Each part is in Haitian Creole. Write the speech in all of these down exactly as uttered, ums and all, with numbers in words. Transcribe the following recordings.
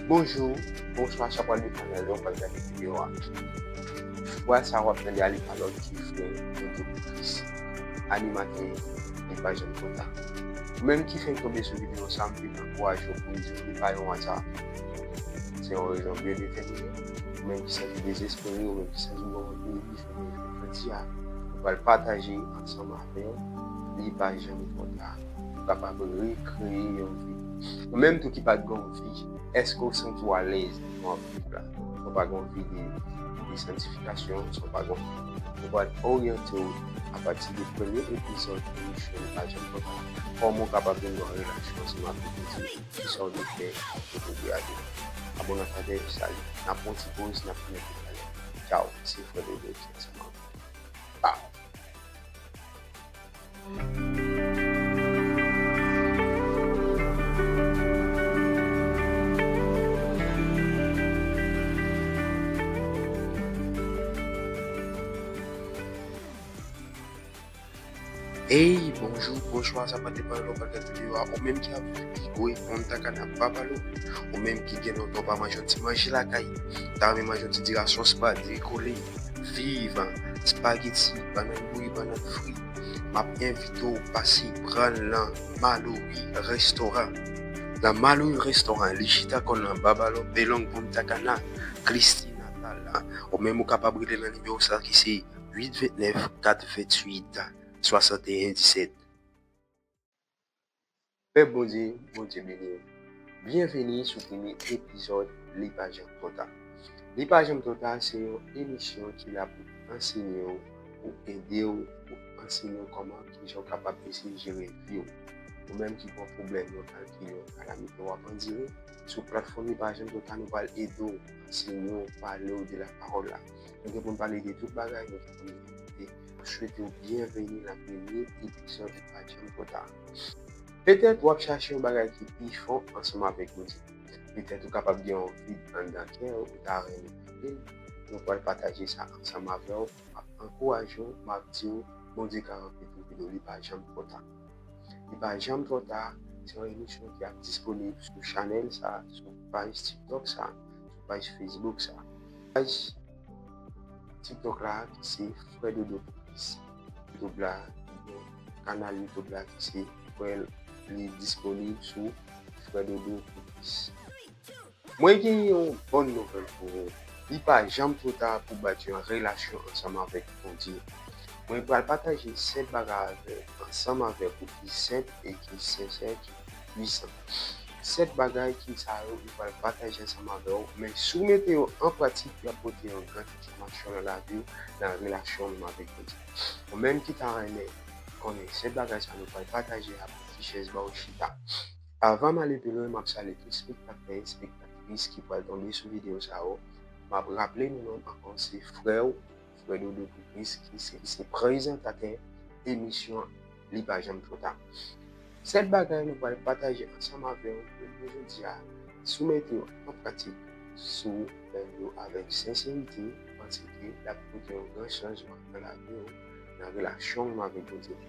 Bonjou, bonswa, sa pral depann nan lè w pral gade videyo a. Vwa sa w ap tande a, li pa lòt ki frè Dodo Kris, animatè Li Pa Janm Twò Ta. Ou menm ki fenk tonbe sou videyo sa, m vin ankouraje w pou m di w li pa yon aza. Se yon rezon byen detèmine. Ou menm ki santi dezespere, ou menm ki santi w gen yon vi ki fini, jodi a, nou pral pataje ansanm avè w Li Pa Janm Twò Ta. Ou kapab rekreye yon vi. Ou menm tou ki pa t gen yon vi, èske w santi w alèz nan w ap viv la? San w pa gen yon vi de, de santifikasyon, san w pa gen yon vi. Nou pral oryante w apati de premye epizòd emisyon Li Pa Janm Twò Ta. Kòman w kapab vin nan yon relasyon ansanm avèk Bondye? Kisa w dwe fè pou w progrese? Abòne ak pataje, sali. N ap pran yon ti poz, n ap tounen pi talè. Tchaw, se frè Dodo ki ansanm avè w. Pow! Ey, bonjou, bonswa, sa pa depann lè w pral gade videyo a. Ou menm ki ap viv Pigwe, Punta Cana, Babalo, ou menm ki gen lontan w pa manje yon ti manje lakay, ta renmen manje yon ti diri a sòs pa, diri kole, viv, espageti, bannann bouyi, bannann fri, m ap envite w pase pran l nan Malory Restaurant. Nan Malory Restaurant, li chita kò l nan Babalo, Pelong, Punta Cana, Christie Natal. Ou menm ou kapab rele nan nimewo sa ki se uit vennèf, kat venntuit, swasanteyen disèt. Pèp Bondye, Bondye beni w. Byenveni sou premye epizòd Li Pa Janm Twò Ta. Li Pa Janm Twò Ta se yon emisyon ki la pou ansenye w, pou ede w, pou ansenye w kòman, kijan w kapab eseye jere vi w. Ou menm ki gen yon pwoblèm, yon kalkil, yon kalamite w ap andire, sou platfòm Li Pa Janm Twò Ta, nou pral ede w, ansenye w, pale w de lapawòl la. Nou gen pou n pale de tout bagay, nou gen pou n envite. M swete w byenveni nan premye epizòd Li Pa Janm Twò Ta. Petèt w ap chache yon bagay ki pi fon ansanm avèk Bondye. Petèt ou kapab gen yon vid anndan kè w, ou ta renmen anpil. Nou pral pataje sa ansanm avè w. M ap ankouraje w, m ap di w, Bondye ka ranpli tou vide w, li pa janm twò ta. Li pa janm twò ta, se yon emisyon ki ap disponib sou chanèl sa, sou paj TikTok sa, sou paj Facebook sa. Paj TikTok la, ki se Frè Dodo Pou Kris. YouTube la, ki gen kanal YouTube la, ki se Frè, li disponib sou Frè Dodo Pou Kris. Mwen gen yon bòn nouvèl pou ou. Li pa janm twò ta pou w bati yon relasyon ansanm avèk Bondye. Mwen pral pataje sèt bagay avè, ansanm avèk ou ki senp e ki sensè, ki pwisan. Sèt bagay ki sa yo, ou pral pataje ansanm avè w, men si w mete yo an pratik, y ap pote yon gran transfòmasyon nan lavi w, nan relasyon w menm avèk Bondye. Ou menm ki ta renmen konnen sèt bagay sa nou pral pataje a, pran ti chèz ba w chita. Avan m ale pi lwen, m ap salye tout espektatè, espektatris ki pral tonbe sou videyo sa yo. M ap raple nou non m ankò, se frè w, Frè Dodo Pou Kris, ki se, ki se prezantatè emisyon Li Pa Janm Twò Ta. Sèt bagay nou pral pataje ansanm avè w pou jodi a, si w mete yo an pratik, si w fè yo avèk senserite, m panse ke l ap pote yon gran chanjman nan lavi w, nan relasyon w avèk Bondye.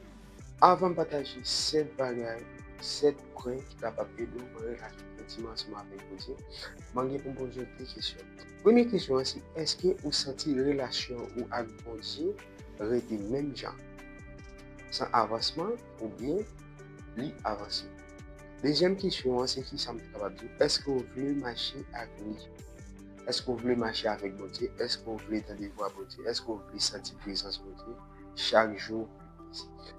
Avan m pataje sèt bagay, sèt pwen ki kapab ede w pran relasyon entim ansanm avèk Bondye, mwen gen pou m poze w de kesyon. Premye kesyon an se, èske ou santi relasyon ou ak Bondye rete menm jan, san avansman oubyen li avanse? Dezyèm kesyon an se, kisa m te kapab di w, èske w vle mache ak li? Èske w vle mache avèk Bondye? Èske w vle tande vwa Bondye? Èske w vle santi prezans Bondye chak jou?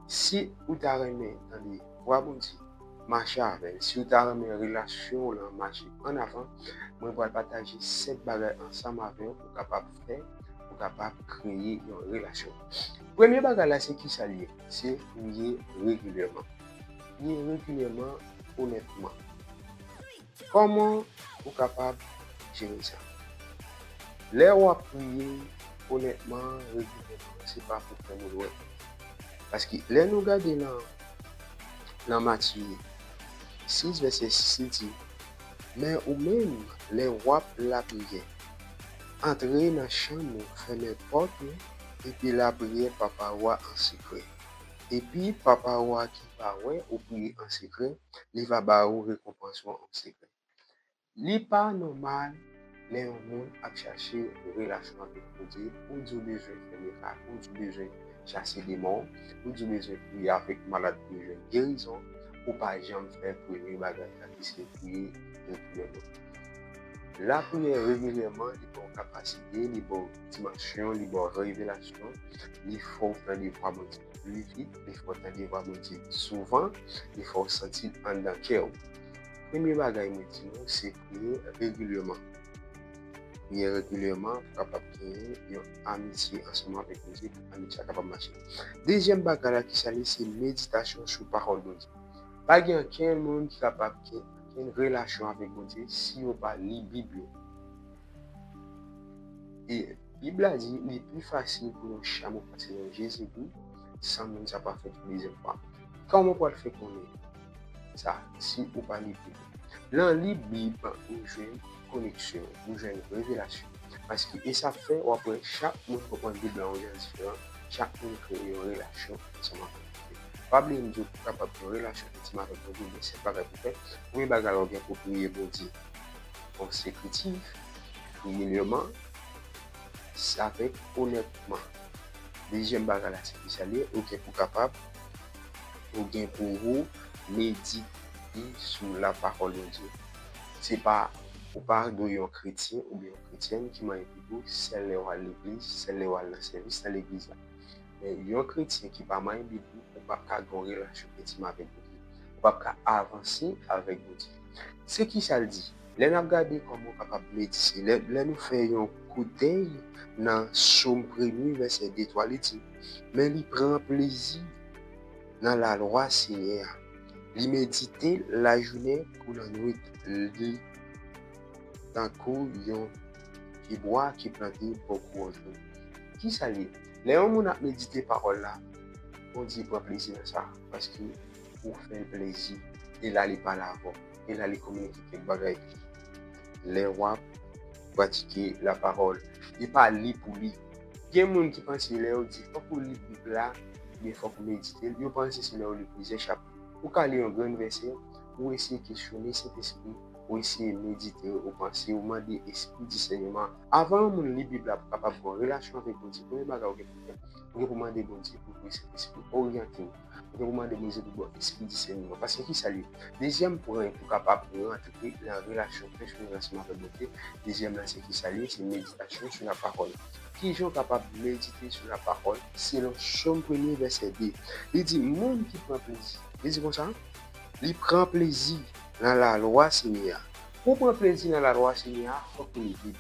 Si ou ta renmen tande vwa Bondye, mache avè l. Si ou ta renmen relasyon w lan mache ann avan, mwen pral pataje sèt bagay ansanm avè w pou w kapab fè, pou w kapab kreye yon relasyon. Premye bagay la, se kisa l ye? Se priye regilyèman. Priye regilyèman, onètman. Kòman ou kapab jere sa? Lè w ap priye onètman, regilyèman, se pa pou fè moun wè. Paske lè nou gade nan, nan Matye sis, vèsè sis, li di, men ou menm, lè w ap lapriyè, antre nan chanm ou, fèmen pòt ou, epi lapriyè Papa w a an sekrè. Epi Papa w a ki pa wè ou priye an sekrè, li va ba ou rekonpans ou an sekrè. Li pa nòmal lè yon moun ap chache yon relasyon avèk Bondye, ou di w bezwen fè mirak, ou di w bezwen chase demon, ou di w bezwen priye avèk malad pou yo jwenn gerizon, ou pa janm fè premye bagay la ki se priye regilyèman. Lapriyè regilyèman, li ba w kapasite, li ba w dimansyon, li ba w revelasyon, li fè w tande vwa Bondye pli vit, li fè w tande vwa Bondye souvan, li fè w santi l anndan kè w. Premye bagay mwen di nou, se priye regilyèman. Priye regilyèman pou kapab genyen yon amitye ansanm avèk Bondye, pou amitye a kapab mache. Dezyèm bagay la ki sa li, se meditasyon sou pawòl Bondye. Pa gen ankenn moun ki kapab gen ankenn relasyon avèk Bondye si yo pa li Bib yo. E Bib la di li pi fasil pou yon chamo pase nan je zegwi san moun sa pa fèt yon dezyèm fwa. Kòman w pral fè konnen sa si ou pa li Bib? Nan li Bib, ou jwenn koneksyon, ou jwenn revelasyon. Paske e sa fè w ap wè chak moun konprann Bib la yon jan diferan, chak moun kreye yon relasyon ansanm avèk Bondye. Pa bliye m di w pou w kapab gen yon relasyon entim avèk Bondye, gen sèt bagay pou w fè. Premye bagay la, ou gen pou w priye Bondye konsekitif, regilyèman, avèk onètman. Dezyèm bagay la, se ki sa li ye, ou gen pou kapab, ou gen pou ou medite sou lapawòl Bondye. Se pa, ou pa dwe yon kretyen oubyen yon kretyèn ki manyen Bib ou sèl lè w al legliz, sèl lè w al nan sèvis nan legliz la. Men yon kretyen ki pa manyen Bib ou, ou p ap ka gen yon relasyon entim avèk Bondye. Ou p ap ka avanse avèk Bondye. Se ki sa l di? Lè n ap gade kòman w kapab medite, lè, lè nou fè yon kout dèy nan Sòm premye, vèsè de, twa, li di, men li pran plezi nan lalwa Senyè a. Li medite lajounen kou lannwit. Li tankou yon pyebwa ki plante bò kou wòch dlo. Ki sa l ye? Lè yon moun ap medite pawòl la, Bondye pran plezi nan sa, paske ou fè l plezi. E la li pale avè w. E la li kominike kèk bagay. Lè w ap pratike lapawòl, e pa li pou li. Gen moun ki panse lè yo di fòk ou li Bib la, oubyen fòk ou medite l, yo panse se lè yo li plizyè chapit. Ou ka li yon grenn vèsè, ou eseye kesyone Sentespri, ou eseye medite, ou panse, ou mande espri disèneman. Avan yon moun li Bib la pou kapab gen yon relasyon avèk Bondye, premye bagay ou gen pou fè, ou gen pou mande Bondye pou voye Sentespri oryante w. Ou gen pou mande Bondye pou ba w espri disèneman. Paske ki sa l ye? Dezyèm pwen pou kapab rantre nan relasyon pèsonèl ansanm avèk Bondye, dezyèm nan se ki sa l ye? Se meditasyon sou lapawòl. Kijan w kapab medite sou lapawòl? Selon Sòm premye, vèsè de, li di, moun ki pran plezi, li di konsa, li pran plezi nan lalwa Senyè a. Pou w pran plezi nan lalwa Senyè a, fòk ou li Bib.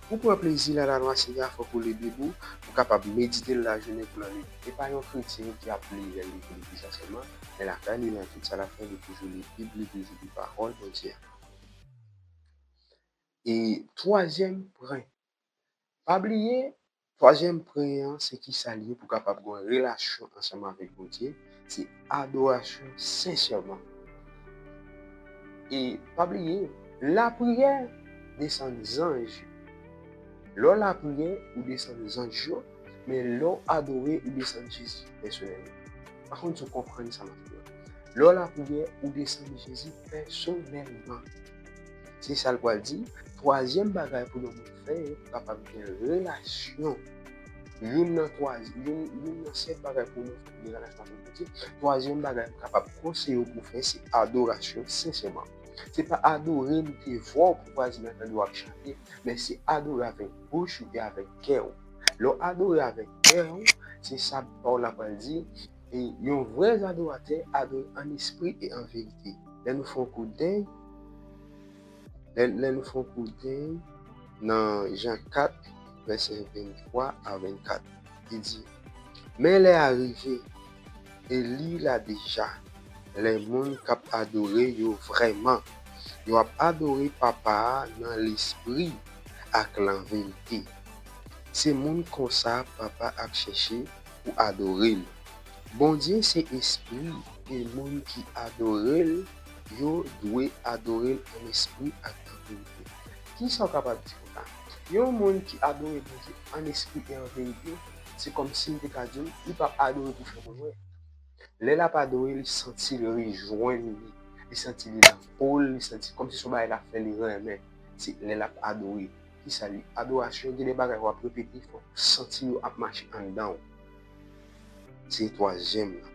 Pou w pran plezi nan lalwa Senyè a, fòk ou li Bib ou, pou w kapab medite l lajounen kou lannwit. E pa yon kretyen ki ap li lè l rive legliz la sèlman, men lakay li, nan tout sa l ap fè, li toujou li Bib, li toujou li pawòl Bondye a. E twazyèm pwen, pa bliye, twazyèm pwen an, se ki sa l ye pou w kapab gen yon relasyon ansanm avèk Bondye, se adorasyon sensèman. E pa bliye, lapriyè desann zanj. Lè w lapriyè, ou desann zanj yo, men lè w adore, ou desann Jezi pèsonèlman. Pa konn si w konprann sa m ap di w. Lè w lapriyè, ou desann Jezi pèsonèlman. Se sa l pral di, twazyèm bagay pou yon moun fè pou kapab gen relasyon. Youn nan twa, youn, youn nan sèt bagay pou yon moun fè pou gen relasyon avèk Bondye. Twazyèm bagay m kapab konseye w pou w fè, se adorasyon sensèman. Se pa adore m te vwa w pou vwazen nan tande w ap chante, men se adore avèk bouch ou e avèk kè w. Lè w adore avèk kè w, se sa pawòl la pral di, e yon vrè adoratè adore an espri e an verite. Lè nou fè yon kout dèy, lè, lè nou fè yon kout dèy nan Jan kat, vèsè venntwa a vennkat, li di, men lè a rive, e li la deja, lè moun k ap adore yo vrèman, yo ap adore Papa a nan lespri ak lan verite. Se moun konsa Papa ap chèche pou adore l. Bondye se espri, e moun ki adore l, yo dwe adore l an espri ak an verite. Kisa w kapab di konsa? Yon moun ki adore Bondye an espri e an verite, se kòmsi m te ka di w, li p ap adore pou fè moun wè. Lè l ap adore, li santi l rejwenn li. Li santi li nan po l, li santi kòmsi se yon bagay l ap fè, li renmen. Se lè l ap adore. Kisa li? Adorasyon, gen de bagay w ap repete, fòk ou santi yo ap mache anndan w. Se twazyèm nan.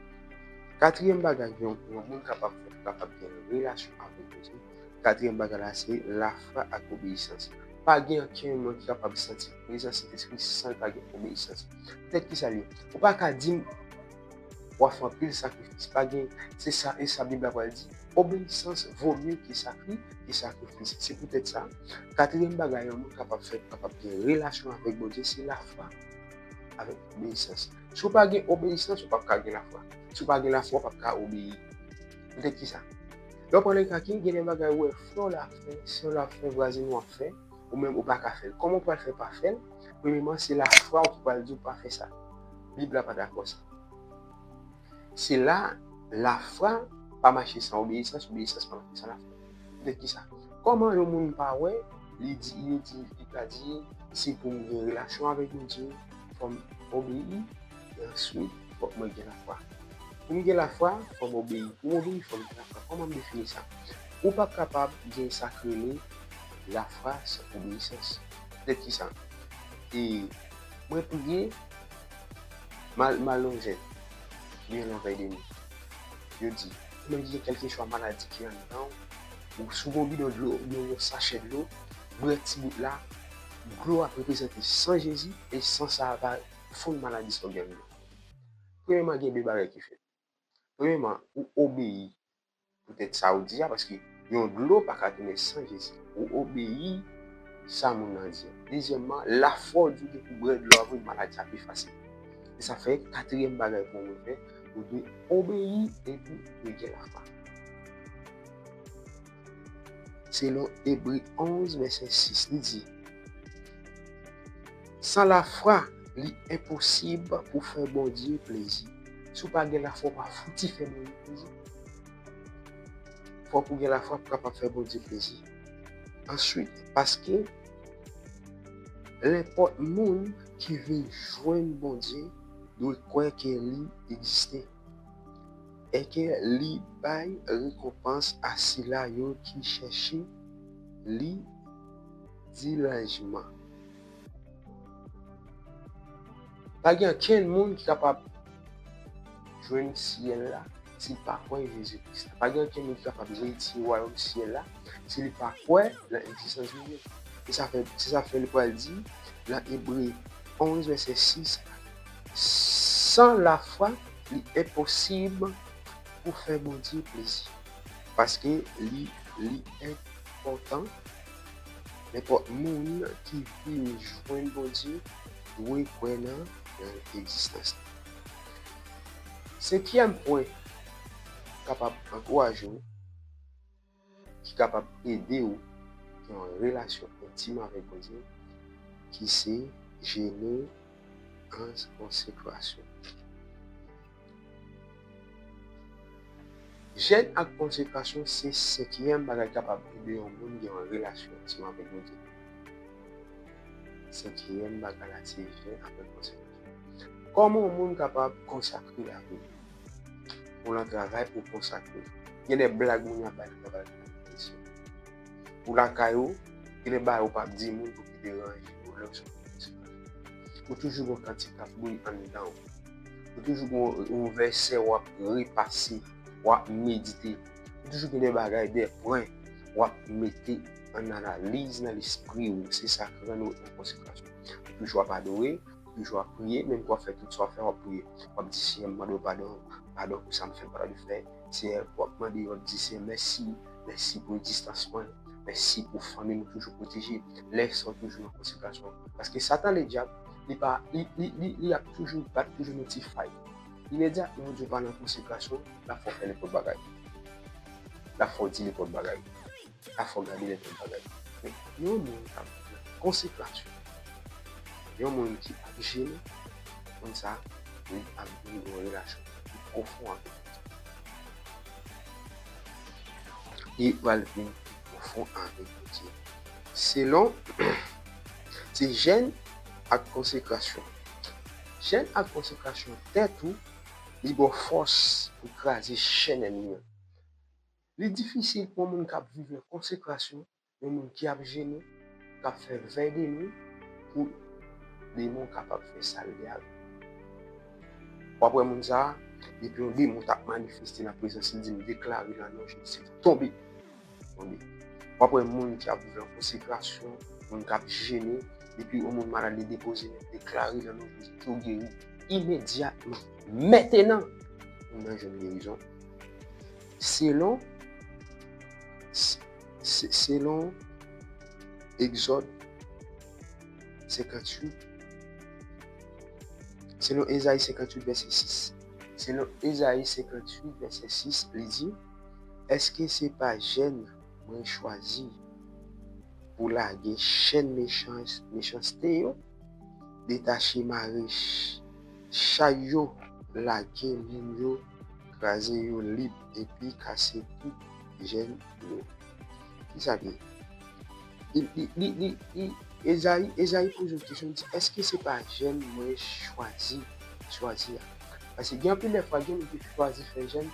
Katriyèm bagay yon, yon moun kapab fè pou kapab gen relasyon avèk Bondye. Katriyèm bagay la se lafwa ak obeyisans. Pa gen ankenn moun ki kapab santi prezans Sentespri san l pa gen obeyisans. Poutèt kisa li? Ou pa ka di m w ap fè anpil sakrifis. Pa gen, se sa, e sa Bib la pral di, obeyisans vo mye ke sakri, ke sakrifis. Se poutèt sa, katriyèm bagay yon moun kapab fè pou kapab gen relasyon avèk Bondye, se lafwa avèk obeyisans. Si w pa gen obeyisans, ou p ap ka gen lafwa. Si w pa gen lafwa, ou p ap ka obeyi. Poutèt kisa? Lè w pran le ka ki, gen de bagay ou wè frè w la fè, sè w la fè, vwazen w ap fè, ou menm ou pa ka fè l. Kòman w pral fè pa fè l? Premyèman, se lafwa w ki pral di w pa fè sa. Bib la pa dakò sa. Se la, lafwa pa mache san obeyisans, obeyisans pa mache san lafwa. Poutèt kisa? Kòman yon moun pa wè, li di, li di, li ka di, se pou m gen relasyon avèk Bondye, fò m obeyi, e answit, fòk mwen gen lafwa. Pou m gen lafwa, fò m obeyi. Pou m obeyi, fò m gen lafwa. Kòman m defini sa? Ou p ap kapab gen sa k rele lafwa san obeyisans. Poutèt kisa? E mwen priye, m al, m al nan yon jèn, li nan yon vèy de nwi. Yo di, ou menm ki gen kèlkeswa maladi ki anndan w, ou si w gen yon bidon dlo, oubyen yon sachè dlo, bwè ti bout la, dlo a ap reprezante san Jezi, e san sa a va fonn maladi sa w gen anndan w. Premyèman, gen de bagay ki fèt. Premyèman, ou obeyi poutèt sa ou di a, paske yon dlo pa ka tounen san Jezi. Ou obeyi sa moun nan di a. Dezyèmman, lafwa w di w gen pou bwè dlo a vre, maladi a ap efase. E sa fè katriyèm bagay pou yon moun fè, ou dwe obeyi epi ou dwe gen lafwa. Selon Ebre onz, vèsè sis, li di, san lafwa, li enposib pou fè Bondye plezi. Si w pa gen lafwa, w pa fouti fè Bondye plezi. Fòk ou gen lafwa pou kapab fè Bondye plezi. Answit, paske nenpòt moun ki vin jwenn Bondye dwe kwè ke li egziste e ke li bay rekonpans a sila yo ki chèche li dilijman. Pa gen okenn moun ki kapab jwenn syèl la si l pa kwè Jezi Kris la. Pa gen okenn moun ki kapab eritye wayòm syèl la si li pa kwè nan egzistans Bondye. E sa fè, se sa fè li pral di nan Ebre onz, vèsè sis, san lafwa, li enposib pou fè Bondye plezi. Paske li, li enpòtan, nenpòt moun ki vin jwenn Bondye dwe kwè nan, nan egzistans li. Senkyèm pwen kapab ankouraje w, ki kapab ede w gen yon relasyon entim avèk Bondye, ki se jene ak konsekrasyon. Jèn ak konsekrasyon se senkyèm bagay ki kapab ede yon moun gen yon relasyon entim avèk Bondye. Senkyèm bagay la se jèn ak konsekrasyon. Kòman yon moun kapab konsakre lavi li? Ou nan travay, ou konsakre. Gen de blag moun yo ap bay nan travay. Ou lakay ou, gen de bagay ou p ap di moun pou ki deranje w lè w sou. Ou toujou gen yon kantik k ap bouyi anndan w. Ou toujou gen yon, yon vèsè w ap repase, w ap medite. Ou toujou gen de bagay, de pwen w ap mete an analiz nan lespri w. Se sa k rann ou an konsekrasyon. Ou toujou ap adore, ou toujou ap priye, menm ke w ap fè tout sa w ap fè, w ap priye. W ap di, Senyè, m mande w padon, padon pou sa m fè, padon pou fè. Senyè, w ap mande, w ap di, Senyè, mèsi, mèsi pou egzistans mwen, mèsi pou fanmi m ou toujou pwoteje. Lè sa w toujou nan konsekrasyon. Paske Satan, ledyab, li pa, li, li, li, li ap toujou bat, toujou nan ti fay. Imedyatman Bondye pa nan konsekrasyon, l ap fè w fè nenpòt bagay. L ap fè w di nenpòt bagay. L ap fè w gade nenpòt bagay. Men, yon moun k ap nan konsekrasyon, yon moun ki ap jene, moun sa, li ap gen yon relasyon ki pwofon avèk Bondye. Li pral vin pi pwofon avèk Bondye. Selon, se jèn ak konsekrasyon. Jèn ak konsekrasyon tèt ou, li ba w fòs pou kraze chèn ènmi an. Li difisil pou yon moun k ap viv nan konsekrasyon, yon moun ki ap jene, k ap fè vèy de nwi, pou demon kapab fè sa l vle avè l. W ap wè moun sa a, depi yon demon t ap manifeste nan prezans li, di m deklare nan non Jezi, tonbe. Tonbe. W ap wè moun ki ap viv nan konsekrasyon, moun k ap jene, depi yon moun malad li depoze men, deklare nan non Jezi, ke w geri imedyatman. Mentenan, moun nan jwenn gerizon. Selon, se- se- selon Egzòd senkanntuit, selon Ezayi senkanntuit, vèsè sis. Selon Ezayi senkanntuit, vèsè sis, li di, èske se pa jèn mwen chwazi pou lage chèn mechans- mechanste yo, detache mare ch- chay yo, lage moun yo, kraze yo lib, epi kase tout jèn yo. Ki sa k ye? Li, li, li, li, li, Ezayi, Ezayi poze yon kesyon, li di, èske se pa jèn mwen chwazi, chwazi a? Paske gen anpil lè fwa, gen moun ki chwazi fè jèn,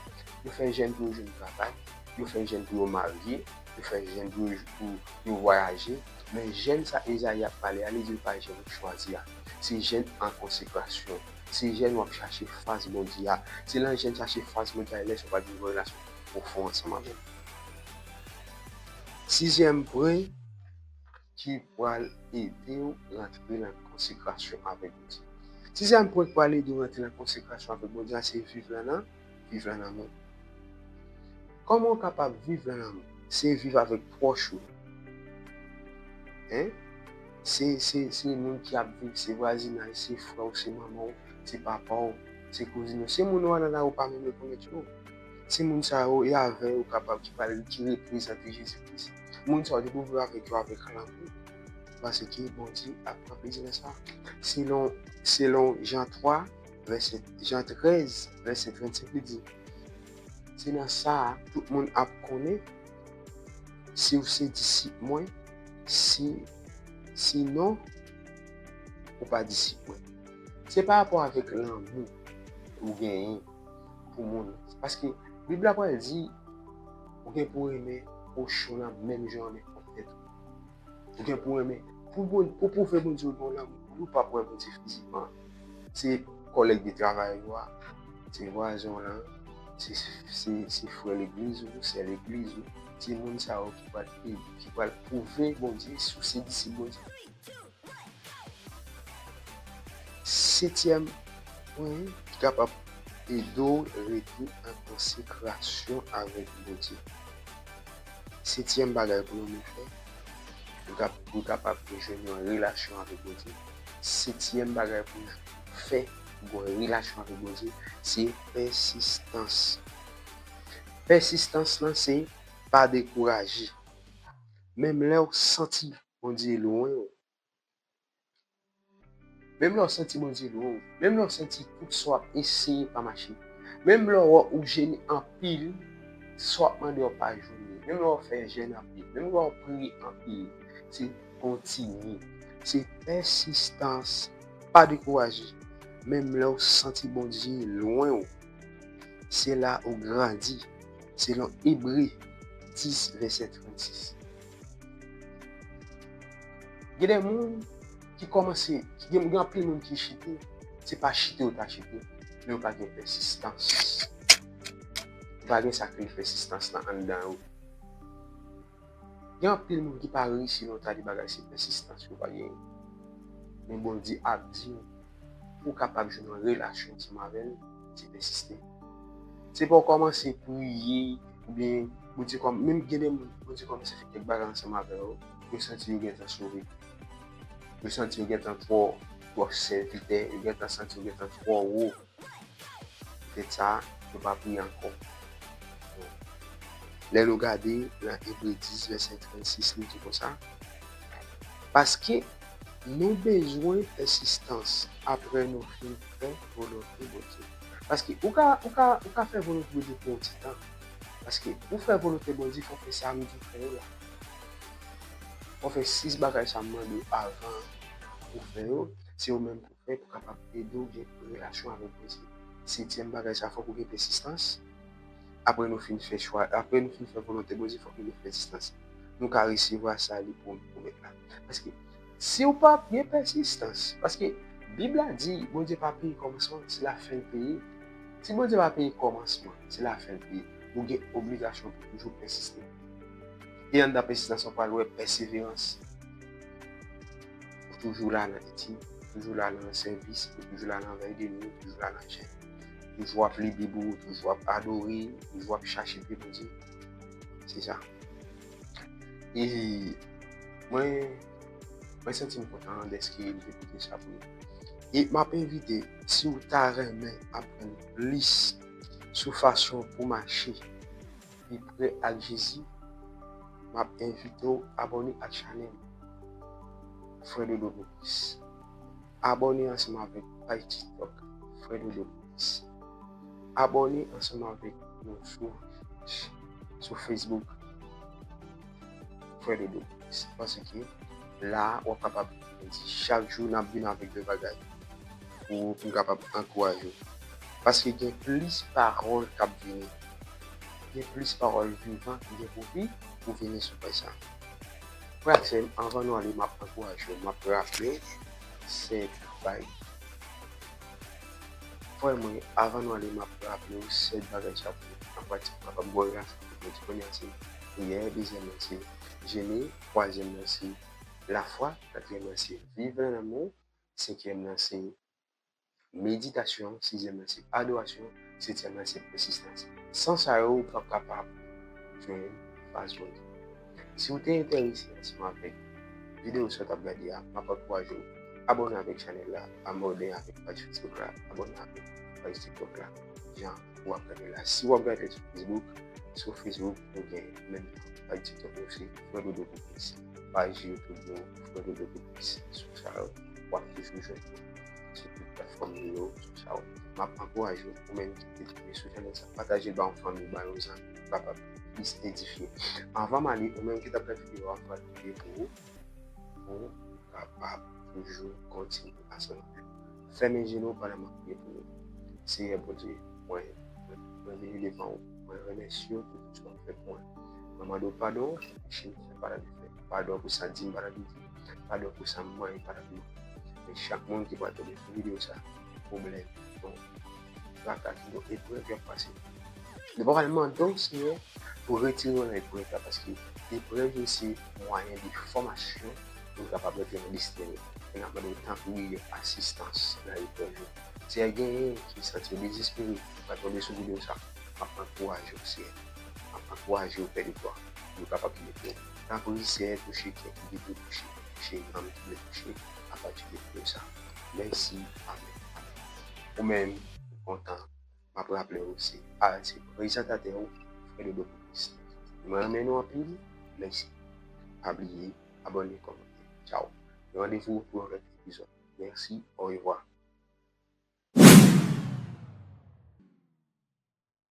yo fè jèn pou yo jwenn travay, yo fè jèn pou yo marye, yo fè jèn pou yo, pou yo vwayaje. Men jèn sa Ezayi ap pale a, li di l pa jèn ou chwazi a. Se jèn an konsekrasyon. Se jèn w ap chache fas Bondye a. Se lè jèn chache fas Bondye a, lè sa w pral gen yon relasyon pwofon ansanm avè l. Sizyèm pwen ki pral ede w rantre nan konsekrasyon avèk Bondye. Sizyèm pwen ki pral ede w rantre nan konsekrasyon avèk Bondye a, se viv lan nan, viv lan nan lanmou. Kòman w kapab viv lan nan lanmou? Se viv avèk pwòch ou. Hein? Se, se, se moun ki ap viv, se vwazinaj, se frè w, se manman w, se papa w, se kouzin ou. Se moun ou ann lari ou pa menm rekonèt yo. Se moun sa yo, e avè yo ou kapab ki pale, ki reprezante Jezi Kris. Moun sa yo, depi w viv avèk yo avèk lanmou, paske Bondye ap pran plezi nan sa. Selon, selon Jan twa, vèsè, Jan trèz, vèsè trannsenk, li di, se nan sa a tout moun ap konnen si w se disip mwen, si, sinon, ou pa disip mwen. Se pa rapò avèk lanmou ou genyen pou moun. Paske Bib la pral di, ou gen pou renmen pwochen w lan menm jan w renmen pwòp tèt ou. Ou gen pou renmen. Pou bon, pou pwouve Bondye ou gen lanmou pou li, ou p ap wè Bondye fizikman. Se kòlèg de travay ou a, se vwazen w lan, se, se, se frè legliz ou, sè legliz ou, se moun sa yo ki pral, ki pral pwouve Bondye si w se disip Bondye. Setyèm pwen ki kapab ede w rete an konsekrasyon avèk Bondye. Setyèm bagay pou yon moun fè, pou kap-, pou kapab jwenn yon relasyon avèk Bondye. Setyèm bagay pou fè pou yon relasyon avèk Bondye, se pèsistans. Pèsistans lan se pa dekouraje. Menm lè w santi Bondye lwen w, menm lè w santi Bondye lwen w, menm lè w santi tout sa w ap eseye pa mache, menm lè w wè ou jene anpil, sa w ap mande w pa jwenn li, menm lè w fè jèn anpil, menm lè w priye anpil, se kontinye, se pèsistans, pa dekouraje. Menm lè w santi Bondye lwen w, se la ou grandi, selon Ebre dis, vèsè trannsis. Gen de moun ki kòmanse, gen, gen anpil moun ki chite, se pa chite yo ta chite, men yo pa gen pèsistans. Yo pa gen sa k rele pèsistans lan anndan yo. Gen anpil moun ki pa reyisi nan yon ta de bagay, se pèsistans yo pa genyen. Men Bondye ap di w, pou w kapab jwenn yon relasyon ansanm avè l, se pèsiste. Se pa w kòmanse priye, oubyen Bondye kòm-, menm gen de moun, Bondye kòmanse fè kèk bagay ansanm avè yo, yo santi yo gentan sove. Yo santi yo gentan twò, twò sèvitè, yo gentan santi yo gentan twò wo. Poutèt sa, yo pa priye ankò. Lè nou gade nan Ebre dis, vèsè trannsis, li di konsa, paske nou bezwen pèsistans apre nou fin fè volonte Bondye. Paske ou ka, ou ka, ou ka fè volonte Bondye pou yon ti tan. Paske pou fè volonte Bondye, fò w fè sa m di w fè yo la. Fò w fè sis bagay sa m mande w avan ou fè yo. Se yo menm fè pou kapab ede w gen relasyon avèk Bondye. Setyèm bagay sa, fòk ou gen pèsistans. apre nou fin fè chwa, apre nou fin fè volonte Bondye, fòk nou gen pèsistans. Nou ka resevwa sa li pwomèt la. Paske si w pa gen pèsistans, paske Bib la di, Bondye pa peye kòmansman, se lafen l peye. Si Bondye pa peye kòmansman, se lafen l peye. Ou gen obligasyon pou toujou pèsiste. E anndan pèsistans, ou pral wè pèseverans. Ou toujou la nan etid, ou toujou la nan sèvis, ou toujou la nan vèy de nwi, ou toujou la nan jèn. Toujou ap li Bib ou, toujou ap adore, toujou ap chache pye Bondye. Se sa. E mwen, mwen santi m kontan dèske m te pote sa pou nou. E m ap envite, si w ta renmen aprann plis sou fason pou mache pi pre ak Jezi, m ap envite w abòne ak chanèl Frè Dodo Boulis. Abòne ansanm avèk paj TikTok Frè Dodo Boulis. Abòne ansanm avèk nou sou, sou Facebook Frè Dodo Boulis. Paske la, w ap kapab di chak jou n ap vin avèk de bagay pou, pou m kapab ankouraje w. Paske gen plis pawòl k ap vini. Gen plis pawòl vivan ki gen pou vi-, pou vini sou paj sa. Frè ak sè m, anvan nou ale, m ap ankouraje w, m ap raple w sèt bagay. Frè mwen, anvan nou ale, m ap raple w sèt bagay sa pou an pratik, pou kapab gwo grasa pou Bondye. Premye a se priyè, dezyèm nan se jene, twazyèm nan se lafwa, katriyèm nan se viv nan lanmou, senkyèm nan se meditasyon, sizyèm nan se adorasyon, setyèm nan se pèsistans. San sa yo, ou p ap kapab jwenn fas Bondye. Si w te enterese ansanm avèk videyo sa w t ap gade a, m ap ankouraje w abòne avèk chanèl la, abòne avèk paj Facebook la, abòne avèk paj TikTok la, jan w ap gade la. Si w ap gade sou Facebook, sou Facebook, nou gen menm jan. Paj TikTok nou se Frè Dodo Boulis. Paj YouTube nou, Frè Dodo Boulis. Sou sa yo, w ap toujou jwenn nou sou tout platfòm nou yo, sou sa yo. M ap ankouraje w, ou menm ki te tonbe sou chanèl sa, pataje l ba yon fanmi, ba yon zanmi, pou kapab plis edifye. Anvan m ale, ou menm ki t ap gade videyo a, m pral priye pou ou, pou ou kapab toujou kontinye ansanm avè m. Fèmen je nou pandan m ap priye pou nou. Seyè Bondye, mwen, mwen vini devan ou. Mwen remèsye w pou tout sa w fè pou mwen. Mwen mande w padon pou peche m fè pa t dwe fè. Padon pou sa m di m pa t dwe di. Padon pou sa m manyen pa t dwe manyen. Men chak moun ki pral tonbe sou videyo sa, pwoblèm, bon, traka, ki bon, eprèv y ap pase. Nou pa pral mande w, Seyè, pou retire yo nan eprèv la, paske eprèv yo se mwayen de fòmasyon pou nou kapab rantre nan destine nou. E n ap mande w, tanpri, asistans nan eprèv yo. Seyè, genyen ki santi yo dezespere, ki pral tonbe sou videyo sa, m ap ankouraje w, Seyè. M ap ankouraje w, Pè de glwa, pou yo kapab kenbe fèm. Tanpri, Seyè, touche kè ki dwe touche, touche nanm ki dwe touche apati de videyo sa. Mèsi, amèn, amèn. Ou menm, m kontan, m ap raple w, se, a, se prezantatè w, Frè Dodo Boulis. Mwen renmen nou anpil, mèsi. Pa bliye, abòne, kòmante. Tchao. Randevou pou yon lòt epizòd. Mèsi, orevwa.